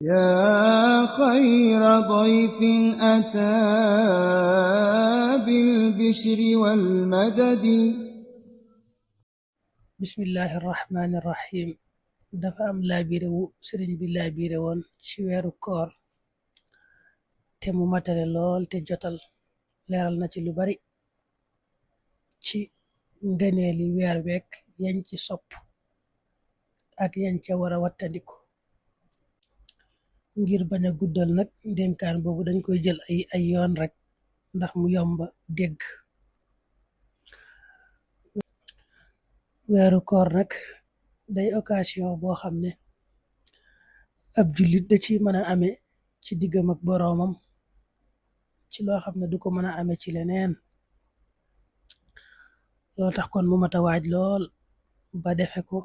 يا خير ضيف أتى بالبشر والمدد. bismillahi irrahmani irrahim. dafa am laabire wu sëriñ bi laabire woon ci weeru koor te mu matale lool te jotal. leeral na ci lu bari ci ngëneeli weer week yañ ci sopp ak yañ ca wara wattandiku. ngir bañ a guddal nag ndénkaan boobu dañ koy jël ay yoon rek ndax mu yomba dégg. weeru koor nag day occasion boo xam ne ab jullit da ci mën a amee ci diggam ak boroomam ci loo xam ne du ko mën a amee ci leneen. loolu tax kon mu mat a waaj lool ba defe ko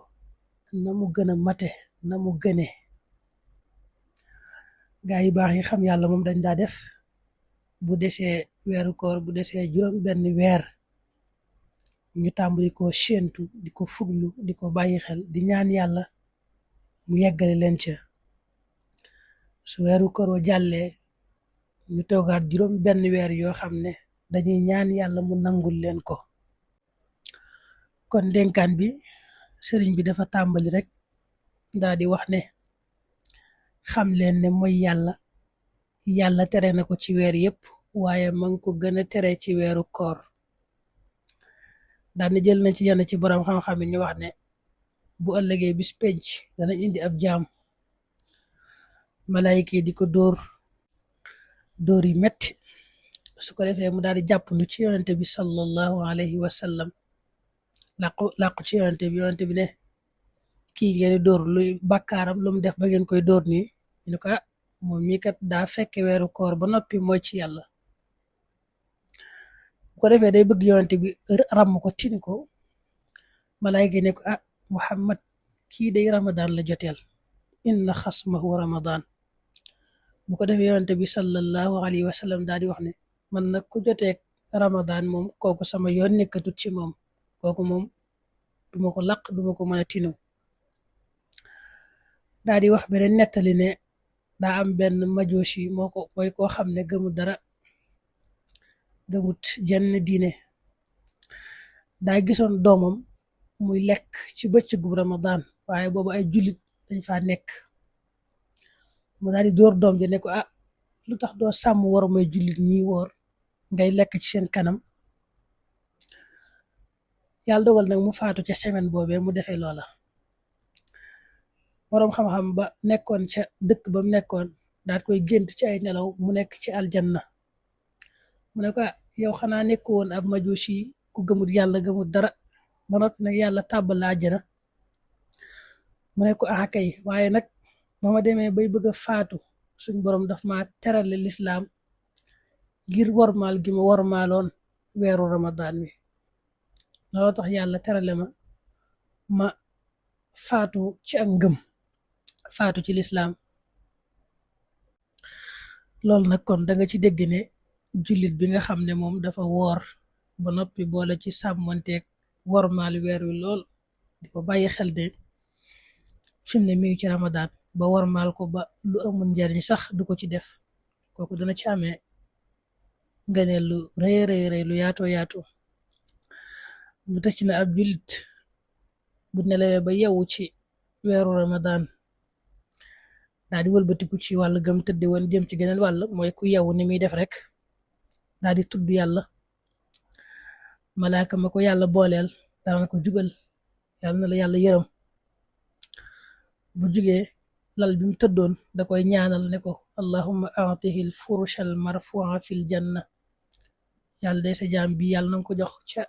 na mu gën a mate na mu gëne. gaa yu baax yi xam yàlla moom dañ daa def bu desee weeru koor bu desee juróom benn weer ñu tàmbali ko séentu di ko fuglu di ko bàyyi xel di ñaan yàlla mu yeggale leen ca. su weeru koor wa jàllee ñu toogaat juróom benn weer yoo xam ne dañuy ñaan yàlla mu nangul leen ko. kon dénkaan bi sëriñ bi dafa tàmbali rek daa di wax ne xam leen ne mooy yàlla tere na ko ci weer yépp waaye ma ngi ko gën a tere ci weeru koor. daane jël nañ ci yenn ci boroom xam-xam yi ñu wax ne bu ëllëgee bis penc dana indi ab jaam malaayika yi di ko dóor yi metti su ko defee mu daal di jàppandu ci yonente bi sallallahu alayhi wa sallam làqu ci yonente bi ne kii ngeen dóor luy bàkkaaram lu mu def ba ngeen koy dóor nii. ñu ne ko moom mii kat daa fekke weeru koor ba noppi mooy ci yàlla. bu ko defee day bëgg yonente bi ràmm ko tini ko malaayika ne ko Muhammad kii day ramadan la joteel inna xasmahu ramadan. bu ko defee yonente bi sallallahu alayhi wa sallam daal di wax ne man nag ku joteeg ramadan moom kooku sama yoon nekkatut ci moom kooku moom duma ko laq duma ko mën a tinu. daal di wax beneen nettali ne daa am benn majooshi mooy koo xam ne gëmut dara gëmut jenn diine daa gisoon doomam muy lekk ci bëccëgu ramadan waaye boobu ay jullit dañ fa nekk. mu daal di dóor doom ji ne ko lu tax doo sàmm war mooy jullit ñi woor ngay lekk ci seen kanam. yàlla dogal nag mu faatu ca semaine boobee mu defee loola. boroom xam-xam ba nekkoon ca dëkk ba mu nekkoon daal koy gént ci ay nelaw mu nekk ci aljanna. mu ne ko yow xanaa nekk woon ab majusi ku gëmut yàlla gëmut dara ba noppi nag yàlla tàbbal la àjjana. mu ne ko kay waaye nag ba ma demee bay bëgg a faatu suñ boroom daf ma terale lislaam ngir wormaal gi ma wormaaloon weeru ramadan wi. looloo tax yàlla terale ma faatu ci ak ngëm faatu ci lislaam. loolu nag kon danga ci dégg ne jullit bi nga xam ne moom dafa woor ba noppi boole ci sàmmanteeg wormaal weer wi lool di ko bàyyi xel de fi mu ne mi ngi ci ramadan ba wormaal ko ba lu amul njariñ sax du ko ci def kooku dana ci amee ngëneel lu rëy rëy lu yaatoo yaatu. mu tëj na ab jullit bu nelawee ba yewu ci weeru ramadan daa di wëlbatiku ci wàll gëm tëdde woon jëm ci geneen wàll mooy ku yewu ni muy def rek daa di tudd yàlla. malaaka ma ko yàlla booleel daan ko jugal yàlla na la yàlla yërëm. bu jugee lal bi mu tëddoon da koy ñaanal ne ko allahumma a'tihi al furusha al marfu'a fil janna. yàlla day sa jaam bi yàlla nanga ko jox ca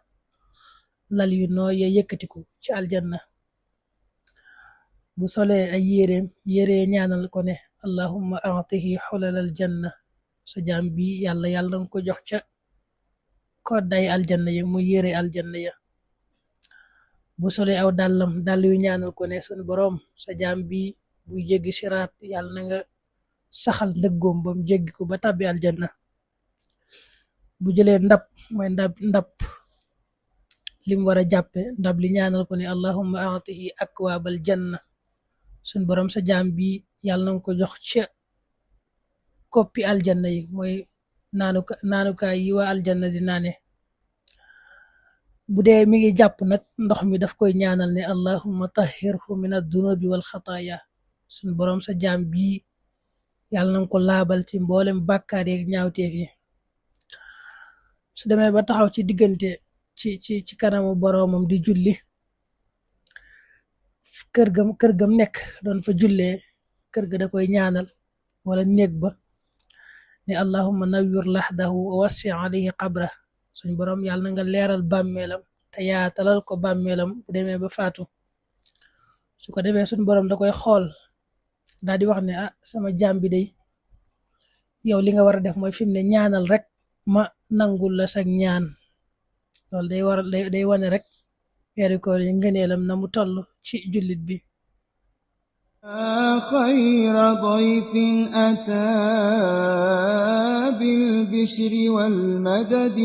lal yu noo ya yëkkatiku ci aljanna. bu solee ay yéree ñaanal ko ne allahumma a'tihi xulal al janna. sa jaam bi yàlla nanga ko jox ca kodday aljanna ya mu yére aljanna ya. bu solee aw dàll yu ñaanal ko ne sunu boroom sa jaam bi buy jéggi siraat yàlla na nga saxal ndëggoom bam jéggi ko ba tàbbi aljanna. bu jëlee ndab mooy ndab lim war a jàppe ndab li ñaanal ko ne allahumma a'tihi akwaabal janna. sunu boroom sa jaam bi yàlla nanga ko jox ca koppi aljanna yi mooy naanukaay yi waa aljanna di naane. bu dee mi ngi jàpp nag ndox mi daf koy ñaanal ne allahumma tahhirhu min ad-dunubi wal xataaya, suñ boroom sa jaam bii yàlla nanga ko laabal ci mboolem bàkkaar yeeg ñaawteef yi. su demee ba taxaw ci diggante ci kanamu boroomam di julli, kër gam nekk doon fa jullee, kër ga da koy ñaanal wala néeg ba ne allahumma nawwir lahdahu wa wassi alayhi qabra, suñ boroom yàlla na nga leeral bàmmeelam te yaatalal ko bàmmeelam bu demee ba faatu. su ko defee suñ boroom da koy xool daal di wax ne sama jaam bi day yow li nga war a def mooy fi mu ne ñaanal rek ma nangul la sag ñaan. loolu day wane rek weeru koor yi ngëneelam na mu toll ci jullit bi. خير ضيف أتى بالبشر والمدد